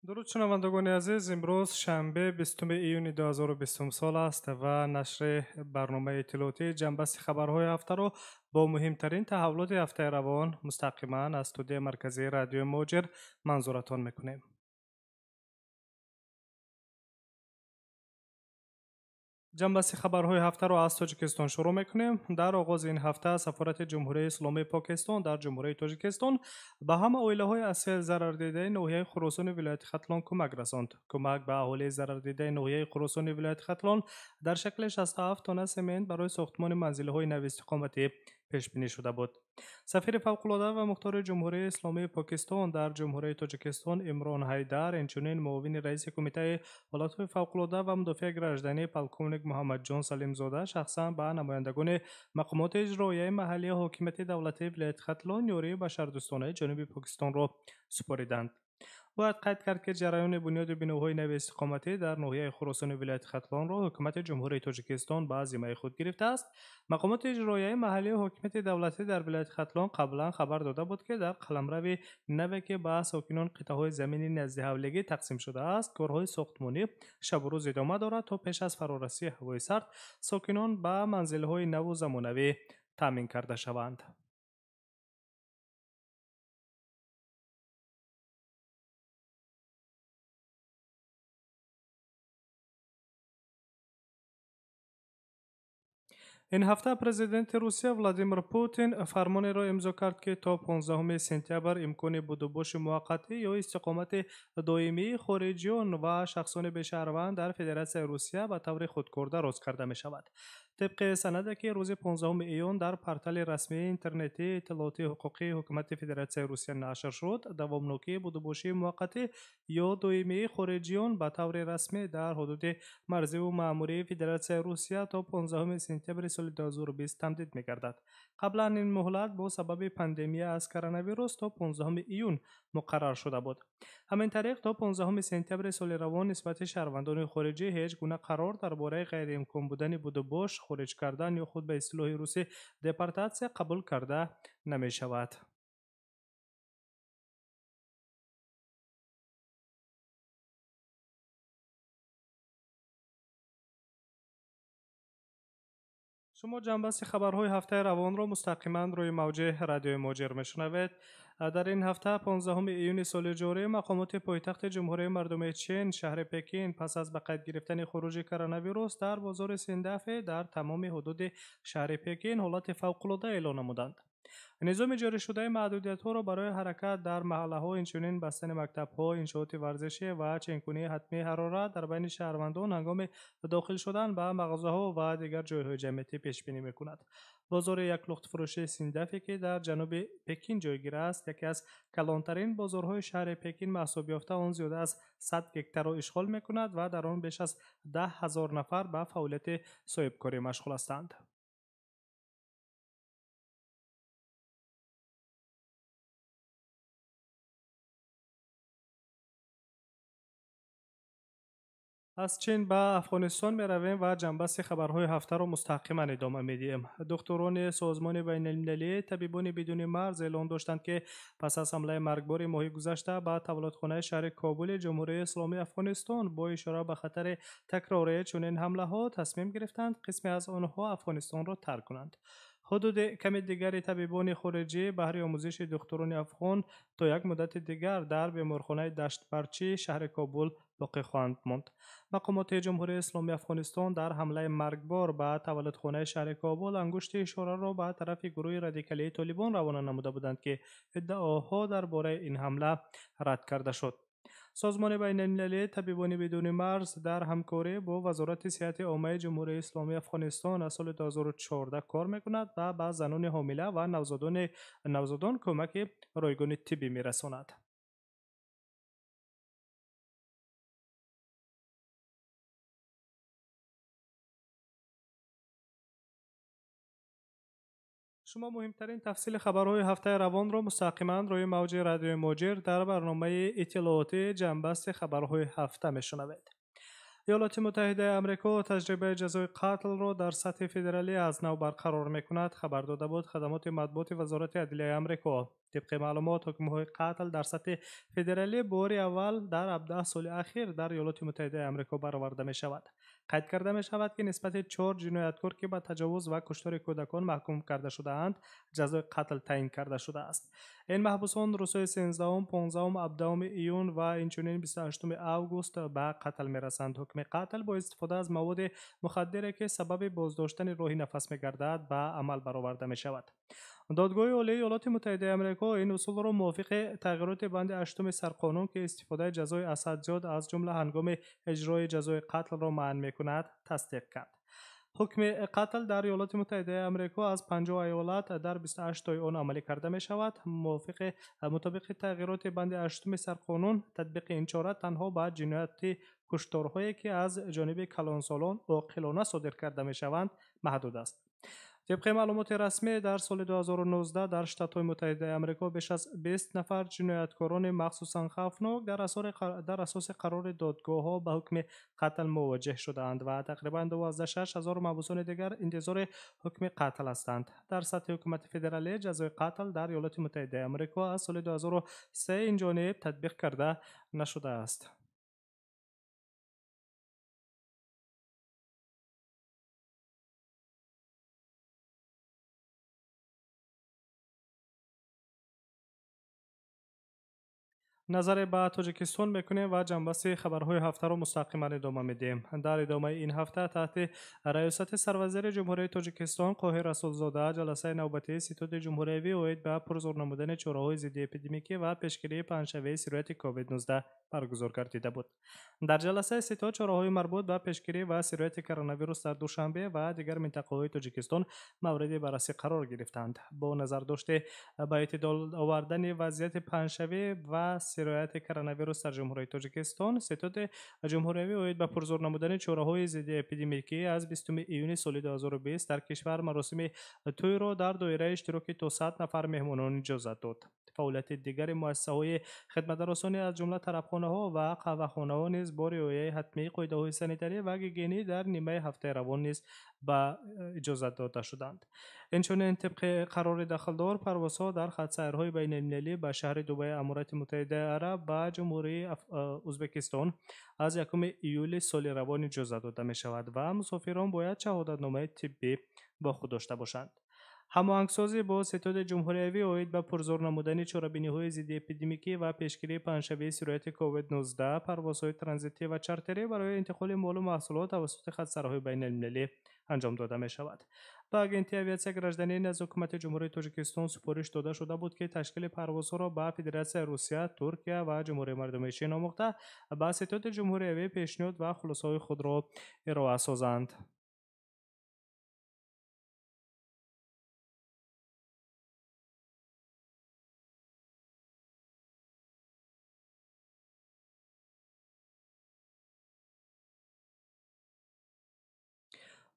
Дуруд, шунавандагони азиз. Имрӯз шанбе, 20 июни 2020 сол аст ва нашри барномаи иттилоотии ҷамъбасти хабарҳои ҳафтаро бо муҳимтарин таҳаввулоти ҳафтаи равон мустақиман аз студияи марказии радиои Муҳоҷир манзуратон мекунем. Ҷамъбасти хабарҳои ҳафтаро аз Тоҷикистон шурӯъ мекунем. Дар оғози ин ҳафта сафорати Ҷумҳурии Исломии Покистон дар Ҷумҳурии Тоҷикистон ба ҳама оилаҳои аз сел зарардидаи ноҳияи Хуросони вилояти Хатлон кӯмак расонд. Кӯмак ба аҳолии зарардидаи ноҳияи Хуросони вилояти Хатлон дар шакли 67 тонна семент барои сохтмони манзилҳои нави истиқоматӣ пешбинӣ шуда буд. Сафири фавқулода ва мухтори Ҷумҳурии Исломии Покистон дар Ҷумҳурии Тоҷикистон Имрон Ҳайдар, инчунин муовини раиси Кумитаи ҳолатҳои фавқулода ва мудофиаи гражданӣ полковник Муҳаммадҷон Салимзода шахсан ба намояндагони мақомоти иҷроияи маҳаллии ҳокимияти давлатии вилояти Хатлон ёрии башардӯстонаи ҷониби Покистонро супориданд. Бояд қайд кард, ки ҷараёни бунёди биноҳои нави истиқоматӣ дар ноҳияи Хуросони вилояти Хатлонро ҳукумати Ҷумҳурии Тоҷикистон ба зиммаи худ гирифтааст. Мақомоти иҷроияи маҳаллии ҳокимияти давлатӣ дар вилояти Хатлон қаблан хабар дода буд, ки дар қаламрави наве, ки ба сокинон қитъаҳои замини наздиҳавлигӣ тақсим шудааст, корҳои сохтмонӣ шабу рӯз идома дорад, то пеш аз фарорасии ҳавои сард сокинон ба манзилҳои наву замонавӣ таъмин карда шаванд. Ин ҳафта президенти Русия Владимир Путин фармонеро имзо кард, ки то 15 сентябр имкони будубоши муваққатӣ ё истиқомати доимии хориҷиён ва шахсони бешаҳрванд дар Федератсияи Русия ба таври худкор дароз карда мешавад. Тибқи санаде, ки рӯзи 15 июн дар портали расмии интернетии иттилоотии ҳуқуқии ҳукумати Федератсияи Русия нашр шуд, давомнокии будубошии муваққатӣ ё доимии хориҷиён ба таври расмӣ дар ҳудуди марзиву маъмурии Федератсияи Русия то 15 сентябри соли 2020 тамдид мегардад. Қаблан ин муҳлат бо сабаби пандемия аз коронавирус то 15 июн муқаррар шуда буд. Ҳамин тариқ, то 15 сентябри соли равон нисбати шаҳрвандони хориҷӣ ҳеҷ гуна қарор дар бораи ғайриимкон будани будубош, хориҷ кардан ё худ ба истилоҳи русӣ депортатсия қабул карда намешавад. Шумо ҷамъбасти хабарҳои ҳафтаи равонро мустақиман рӯи мавҷи радиои Муҳоҷир мешунавед. Дар ин ҳафта, 15 июни соли ҷорӣ, мақомоти пойтахти Ҷумҳурии Мардумии Чин, шаҳри Пекин, пас аз ба қайд гирифтани хуруҷи коронавирус дар бозори Синдафе дар тамоми ҳудуди шаҳри Пекин ҳолати фавқулода эълон намуданд. Низоми ҷорӣшудаи маҳдудиятҳоро барои ҳаракат дар маҳаллаҳо, инчунин бастани мактабҳо, иншооти варзишӣ ва ченкунии ҳатмии ҳарорат дар байни шаҳрвандон ҳангоми дохил шудан ба мағозаҳо ва дигар ҷойҳои ҷамъиятӣ пешбинӣ мекунад. Бозори яклухтфурӯшии Синдафе, ки дар ҷануби Пекин ҷойгир аст, яке аз калонтарин бозорҳои шаҳри Пекин маҳсуб ёфта, он зиёда аз 100 гектарро ишғол мекунад ва дар он беш аз 10 000 нафар ба фаъолияти соҳибкорӣ машғул ҳастанд. Аз Чин ба Афғонистон меравем ва ҷамъбасти хабарҳои ҳафтаро мустақиман идома медиҳем. Духтурони Созмони байналмилалии Табибони бидуни марз эълон доштанд, ки пас аз ҳамлаи маргбори моҳи гузашта ба таваллудхонаи шаҳри Кобули Ҷумҳурии Исломии Афғонистон, бо ишора ба хатари такрории чунин ҳамлаҳо тасмим гирифтанд қисме аз онҳо Афғонистонро тарк кунанд. Ҳудуди ками дигари табибони хориҷӣ баҳри омӯзиши духтурони афғон то як муддати дигар дар беморхонаи Даштбарчи шаҳри Кобул боқӣ хоҳанд монд. Мақомоти Ҷумҳурии Исломии Афғонистон дар ҳамлаи маргбор ба таваллудхонаи шаҳри Кобул ангушти ишораро ба тарафи гурӯҳи радикалии Толибон равона намуда буданд, ки иддаоҳо дар бораи ин ҳамла рад карда шуд. Созмони байналмилалии Табибони бидуни марз дар ҳамкорӣ бо Вазорати сиҳати оммаи Ҷумҳурии Исломии Афғонистон аз соли 2014 кор мекунад ва ба занони ҳомила ва навзодон кӯмаки ройгони тиббӣ мерасонад. Шумо муҳимтарин тафсили хабарҳои ҳафтаи равонро мустақиман рӯи мавҷи радиои Муҳоҷир дар барномаи иттилоотии ҷамъбасти хабарҳои ҳафта мешунавед. Иёлоти Муттаҳидаи Амрико таҷрибаи ҷазои қатлро дар сатҳи федералӣ аз нав барқарор мекунад, хабар дода буд хадамоти матбуоти Вазорати адлияи Амрико. Тибқи маълумот, ҳукмҳои қатл дар сатҳи федералӣ бори аввал дар 17 соли ахир дар Иёлоти Муттаҳидаи Амрико бароварда мешавад. Қайд карда мешавад, ки нисбати 4 ҷинояткор, ки ба таҷовуз ва куштори кӯдакон маҳкум карда шудаанд, ҷазои қатл таъин карда шудааст. Ин маҳбусон рӯзҳои 13, 15, 17 июн ва инчунин 28 август ба қатл мерасанд. Ҳукми қатл бо истифода аз маводи мухаддире, ки сабаби боздоштани роҳи нафас мегардад, ба амал бароварда мешавад. Додгоҳи Олии Иёлоти Муттаҳидаи Амрико ин усулро мувофиқи тағйироти банди 8 сарқонун, ки истифодаи ҷазои аз ҳад зиёд, аз ҷумла ҳангоми иҷрои ҷазои қатлро манъ мекунад, тасдиқ кард. Ҳукми қатл дар Иёлоти Муттаҳидаи Амрико аз 50 аёлат дар 28 тои он амалӣ карда мешавад. Мутобиқи тағйироти банди 8 сарқонун, татбиқи ин чора танҳо ба ҷинояти кушторҳое, ки аз ҷониби калонсолон оқилона содир карда мешаванд, маҳдуд аст. Тибқи маълумоти расмӣ, дар соли 2019 дар Штатҳои Муттаҳидаи Амрико беш аз 20 нафар ҷинояткорони махсусан хавфнок дар асоси қарори додгоҳҳо ба ҳукми қатл мувоҷеҳ шудаанд ва тақрибан 26 ҳазор маҳбусони дигар интизори ҳукми қатл ҳастанд. Дар сатҳи ҳукумати федералӣ ҷазои қатл дар Иёлоти Муттаҳидаи Амрико аз соли 2003 инҷониб татбиқ карда нашудааст. Назаре ба Тоҷикистон мекунем ва ҷанбасти хабарҳои ҳафтаро мустақиман идома медиҳем. Дар идомаи ин ҳафта таҳти раёсати сарвазири Ҷумҳурии Тоҷикистон Қоҳир Расулзода ҷаласаи навбатии Ситоди ҷумҳуриявӣ оид ба пурзур намудани чораҳои зиддиэпидемикӣ ва пешгирии паҳншавии сирояти COVID-19 баргузор гардида буд. Дар ҷаласаи ситод чораҳои марбут ба пешгирӣ ва сирояти коронавирус дар Душанбе ва дигар минтақаҳои Тоҷикистон мавриди баррасӣ қарор гирифтанд. Бо назардошти ба эътидол овардани вазъияти паҳншавӣ ва сирояти коронавирус дар Ҷумҳурии Тоҷикистон, Ситоди ҷумҳуриявӣ оид ба пурзур намудани чораҳои зиддиэпидемикӣ аз 20 июни соли 2020 дар кишвар маросими тӯйро дар доираи иштироки то 100 нафар меҳмонон иҷозат дод. Фаъолияти дигари муассисаҳои хидматрасонӣ, аз ҷумла тарабхонаҳо ва қаҳвахонаҳо низ бо риояи ҳатмии қоидаҳои санитарӣ ва гигиенӣ дар нимаи ҳафтаи равон низ ба иҷозат дода шуданд. Инчунин, тибқи қарори дахлдор, парвозҳо дар хатсайрҳои байналмилалӣ ба шаҳри Дубайи Аморати Муттаҳидаи Араб ба Ҷумҳурии Ӯзбекистон аз 1 июли соли равон иҷозат дода мешавад ва мусофирон бояд шаҳодатномаи тиббӣ бо худ дошта бошанд. Ҳамоҳангсозӣ бо Ситоди ҷумҳуриявӣ оид ба пурзур намудани чорабиниҳои зиддиэпидемикӣ ва пешгирии паҳншавии сирояти COVID-19, парвозҳои транзитӣ ва чартерӣ барои интиқоли молу маҳсулот тавассути хатсайрҳои байналмилалӣ анҷом дода мешавад. Ба Агентии авиатсияи гражданӣ аз Ҳукумати Ҷумҳурии Тоҷикистон супориш дода шуда буд, ки ташкили парвозҳоро ба Федератсияи Русия, Туркия ва Ҷумҳурии Мардумии Чин омӯхта, ба Ситоди ҷумҳуриявӣ пешниҳод ва хулосаҳои худро ироа созанд.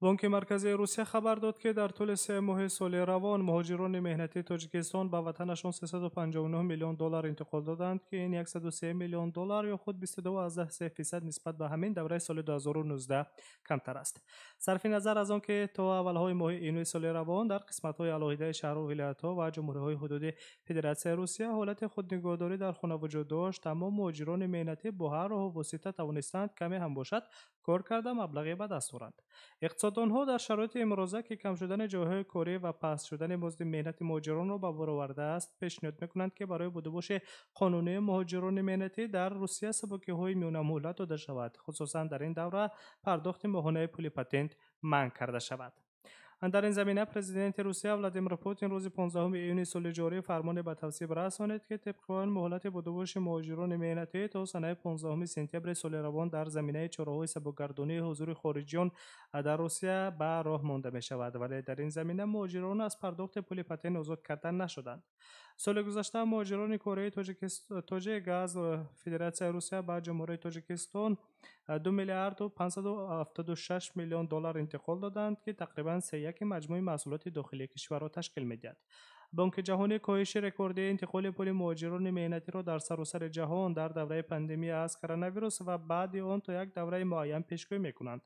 Бонки Марказии Русия хабар дод, ки дар тӯли 3 моҳи соли равон муҳоҷирони меҳнатии Тоҷикистон ба ватанашон 359 миллион доллар интиқол доданд, ки ин 103 миллион доллар ё худ 22,3% нисбат ба ҳамин давраи соли 2019 камтар аст. Сарфи назар аз он ки то аввалҳои моҳи июни соли равон дар қисматҳои алоҳидаи шаҳру вилоятҳо ва ҷумҳуриҳои ҳудуди Федератсияи Русия ҳолати худнигоҳдорӣ дар хона вуҷуд дошт, аммо муҳоҷирони меҳнатӣ бо ҳар роҳу восита тавонистанд каме ҳам бошад кор карда маблағе ба даст оранд. Иқтисоддонҳо дар шароити имрӯза, ки кам шудани ҷойҳои корӣ ва паст шудани музди меҳнати муҳоҷиронро ба бор овардааст, пешниҳод мекунанд, ки барои будубоши қонунии муҳоҷирони меҳнатӣ дар Русия сабукиҳои миёнамуҳлат дода шавад, хусусан дар ин давра пардохти моҳонаи пули патент манъ карда шавад. Дар ин замина президенти Русия Владимир Путин рӯзи 15 июни соли ҷорӣ фармоне ба тавсиб расонид, ки тибқи он муҳлати будубоши муҳоҷирони меҳнатӣ то санаи 15 сентябри соли равон дар заминаи чораҳои сабукгардонии ҳузури хориҷиён дар Русия ба роҳ монда мешавад, вале дар ин замина муҳоҷирон аз пардохти пули патент озод карда нашуданд. Соли гузашта муҳоҷирони кории тоҷик аз Федератсияи Русия ба Ҷумҳурии Тоҷикистон 2 миллиарду 576 миллион доллар интиқол доданд, ки тақрибан сеяки маҷмӯи маҳсулоти дохилии кишварро ташкил медиҳад. Бонки ҷаҳонӣ коҳиши рекордии интиқоли пули муҳоҷирони меҳнатиро дар саросари ҷаҳон дар давраи пандемия аз коронавирус ва баъди он то як давраи муайян пешгӯӣ мекунанд.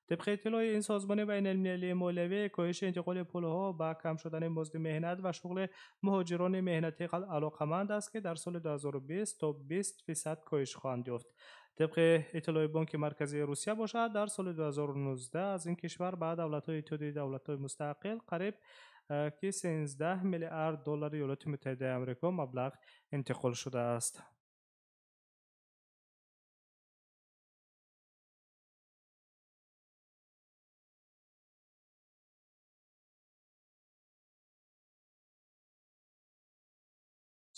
Тибқи иттилои ин созмони байналмилалии молиявӣ, коҳиши интиқоли пулҳо ба кам шудани музди меҳнат ва шуғли муҳоҷирони меҳнатӣ алоқаманд аст, ки дар соли 2020 то 20% коҳиш хоҳанд ёфт. Тибқи иттилои Бонки Марказии Русия бошад, дар соли 2019 аз ин кишвар ба давлатҳои Иттиҳоди давлатҳои мустақил қариб ки 13 миллиард доллари Иёлоти Муттаҳидаи Амрико маблағ интиқол шудааст.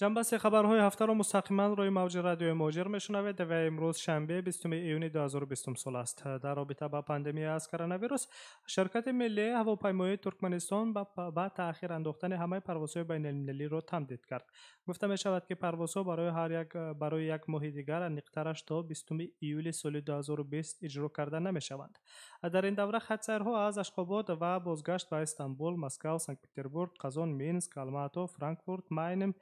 Ҷанбасти хабарҳои ҳафтаро мустақиман рӯи мавҷи радиои Муҳоҷир мешунавед ва имрӯз шанбе 20 июни 2020 сол аст. Дар робита ба пандемия аз коронавирус, ширкати миллии ҳавопаймоии Туркманистон ба таъхир андохтани ҳамаи парвозҳои байналмилалиро тамдид кард. Гуфта мешавад, ки парвозҳо барои як моҳи дигар, аниқтараш то 20 июли соли 2020 иҷро карда намешаванд. Дар ин давра хатсайрҳо аз Ашқобод ва бозгашт ба Истанбул, Москав, Санкт-Петербург, Қазон, Минск, Алмато, Франкфурт, Майнем,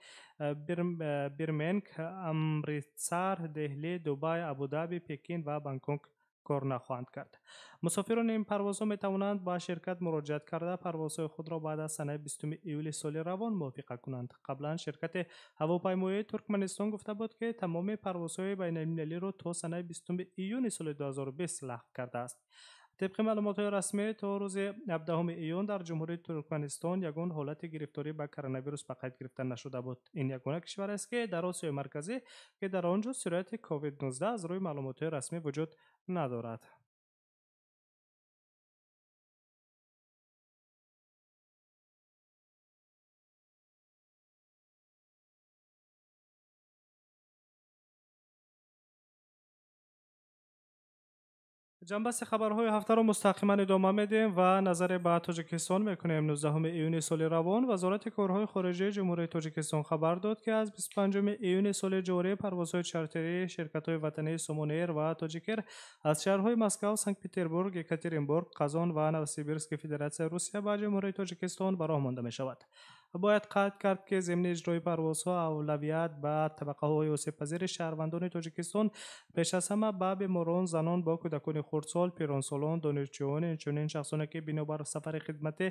Бирменг, Амритсар, Деҳлӣ, Дубай, Абудаби, Пекин ва Бангконг кор нахоҳанд кард. Мусофирони ин парвозҳо метавонанд ба ширкат муроҷиат карда парвозҳои худро баъд аз санаи 20 июли соли равон мувофиқа кунанд. Қаблан ширкати ҳавопаймоии Туркманистон гуфта буд, ки тамоми парвозҳои байналмилалиро то санаи 20 июни соли 2020 лағв кардааст. Тибқи маълумотҳои расмӣ, то рӯзи 17 июн дар Ҷумҳурии Туркманистон ягон ҳолати гирифторӣ ба коронавирус ба қайд гирифта нашуда буд. Ин ягона кишвар аст, ки дар Осиёи Марказӣ, ки дар он ҷо сирояти COVID-19 аз рӯи маълумотҳои расмӣ вуҷуд надорад. Ҷанбасти хабарҳои ҳафтаро мустақиман идома медиҳем ва назаре ба Тоҷикистон мекунем. 19 июни соли равон Вазорати корҳои хориҷии Ҷумҳурии Тоҷикистон хабар дод, ки аз 25 июни соли ҷорӣ парвозҳои чартерии ширкатҳои ватании Сомонэйр ва Тоҷикэр аз шаҳрҳои Москав, Санкт-Петербург, Екатеринбург, Қазон ва Новосибирски Федератсияи Русия ба Ҷумҳурии Тоҷикистон ба роҳ монда мешавад. Бояд қайд кард, ки зимни иҷрои парвозҳо авлавият ба табақаҳои осебпазири шаҳрвандони Тоҷикистон, пеш аз ҳама ба беморон, занон бо кӯдакони хурдсол, пиронсолон, донишҷӯён, инчунин шахсоне, ки бинобар сафари хидматӣ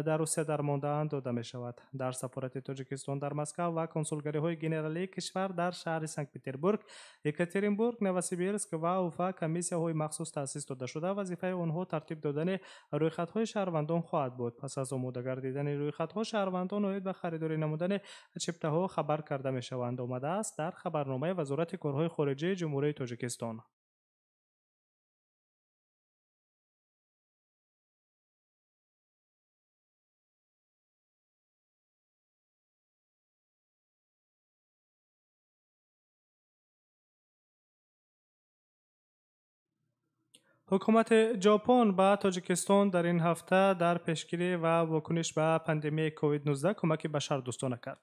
дар Русия дармондаанд, дода мешавад. Дар сафорати Тоҷикистон дар Москав ва консулгариҳои генералии кишвар дар шаҳри Санкт-Петербург, Екатеринбург, Новосибирск ва Уфа комиссияҳои махсус таъсис дода шуда, вазифаи онҳо тартиб додани рӯйхатҳои шаҳрвандон хоҳад буд. Пас аз омода гардидани рӯйхатҳо шаҳрвандон оид ба харидорӣ намудани чиптаҳо хабар карда мешаванд, омадааст дар хабарномаи Вазорати корҳои хориҷии Ҷумҳурии Тоҷикистон. Ҳукумати Ҷопон ба Тоҷикистон дар ин ҳафта дар пешгирӣ ва вокуниш ба пандемияи COVID-19 кӯмаки башардӯстона кард.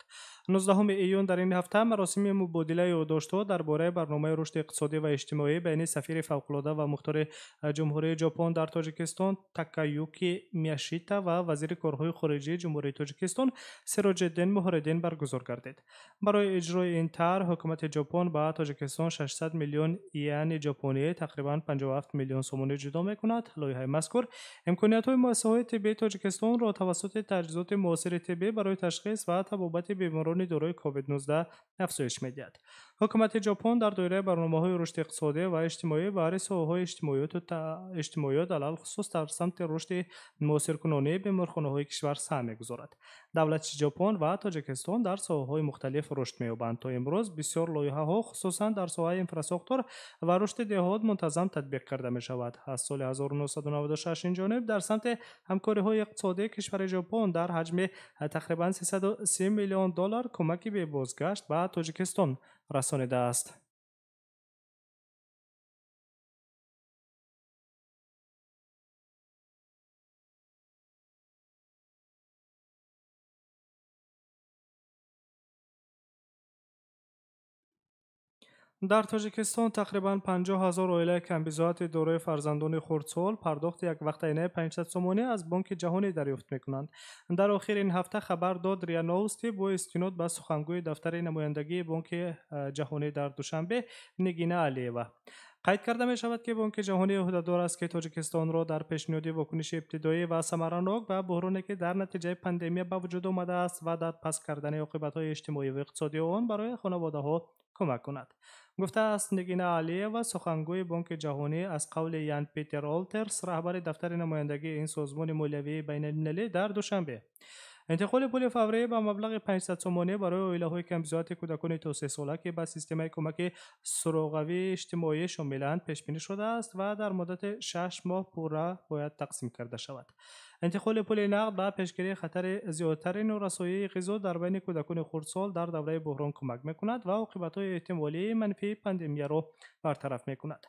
19 июн дар ин ҳафта маросими мубодилаи ёддоштҳо дар бораи барномаи рушди иқтисодӣ ва иҷтимоӣ байни сафири фавқулода ва мухтори Ҷумҳурии Ҷопон дар Тоҷикистон Такаюки Мияшита ва вазири корҳои хориҷии Ҷумҳурии Тоҷикистон Сироҷиддин Муҳриддин баргузор гардид. Барои иҷрои ин тарҳ ҳукумати Ҷопон ба Тоҷикистон 600 миллион иени ҷопонӣ, тақрибан 57 миллион сомонӣ ҷудо мекунад. Лоиҳаи мазкур имкониятҳои муассисаҳои тиббии Тоҷикистонро тавассути таҷҳизоти муосири тиббӣ барои ташхис ва табобати беморони дорои COVID-19 афзоиш медиҳад. Ҳукумати Ҷопон дар доираи барномаҳои рушди иқтисодӣ ва иҷтимоӣ баҳри соҳаҳои иҷтимоиёт, алалхусус дар самти рушди муосиркунонии беморхонаҳои кишвар саҳм мегузорад. Давлати Ҷопон ва Тоҷикистон дар соҳаҳои мухталиф рушд меёбанд. То имрӯз бисёр лоиҳаҳо, хусусан дар соҳаи инфрасохтор ва рушди деҳот, мунтазам татбиқ карда мешавад. Аз соли 1996 инҷониб дар самти ҳамкориҳои иқтисодии кишвари Ҷопон дар ҳаҷми тақрибан 330 миллион доллар кӯмаки бебозгашт ба Тоҷикистон расонидааст. Дар Тоҷикистон тақрибан 50 ҳазор оилаи камбизоати дорои фарзандони хурдсол пардохти яквақтаинаи 500 сомонӣ аз Бонки Ҷаҳонӣ дарёфт мекунанд. Дар охири ин ҳафта хабар дод РИА Новости бо истинод ба сухангӯи дафтари намояндагии Бонки Ҷаҳонӣ дар Душанбе Нигина Алиева. Қайд карда мешавад, ки Бонки Ҷаҳонӣ ӯҳдадор аст, ки Тоҷикистонро дар пешниҳоди вокуниши ибтидоӣ ва самаранок ба буҳроне, ки дар натиҷаи пандемия ба вуҷуд омадааст ва дар паст кардани оқибатҳои иҷтимоӣ ва иқтисодии он барои хонаводаҳо кӯмак кунад. Гуфтааст Нигина Алиева, сухангӯи Бонки Ҷаҳонӣ аз қавли Ян Питер Олтерс, раҳбари дафтари намояндагии ин созмони молиявии байналмилалӣ дар Душанбе. Интиқоли пули фаврӣ ба маблағи 500 сомонӣ барои оилаҳои камбизоати кӯдакони то 3 сола, ки ба системаи кӯмаки суроғавии иҷтимоӣ шомиланд, пешбинӣ шудааст ва дар муддати 6 моҳ пурра бояд тақсим карда шавад. Интиқоли пули нақд ба пешгирии хатари зиёдтари норасоии ғизо дар байни кӯдакони хурдсол дар давраи буҳрон кӯмак мекунад ва оқибатҳои эҳтимолии манфии пандемияро бартараф мекунад.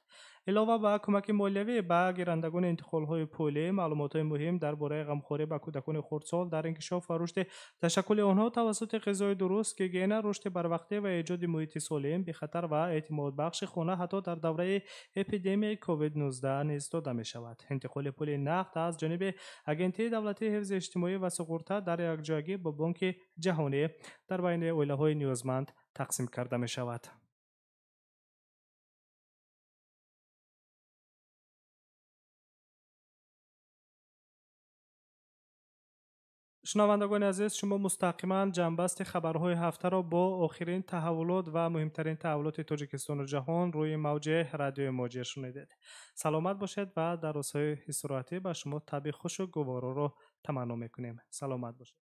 Илова ба кӯмаки молиявӣ ба гирандагони интиқолҳои пулӣ, маълумотҳои муҳим дар бораи ғамхорӣ ба кӯдакони хурдсол дар инкишоф ва рушди ташаккули онҳо тавассути ғизои дуруст, гигиена, рушди барвақтӣ ва эҷоди муҳити солим, бехатар ва эътимодбахши хона ҳатто дар давраи эпидемияи COVID-19 низ дода мешавад. Интиқоли пули нақд аз ҷониби Агентии давлатии ҳифзи иҷтимоӣ ва суғурта дар якҷоягӣ бо Бонки Ҷаҳонӣ дар байни оилаҳои ниёзманд тақсим карда мешавад. Шунавандагони азиз, шумо мустақиман ҷамъбасти хабарҳои ҳафтаро бо охирин таҳаввулот ва муҳимтарин таҳаввулоти Тоҷикистону ҷаҳон рӯи мавҷи радиои Муҳоҷир шунидед. Саломат бошед ва дар рӯзҳои истироҳатӣ ба шумо табъи хушу гувороро таманно мекунем. Саломат бошед.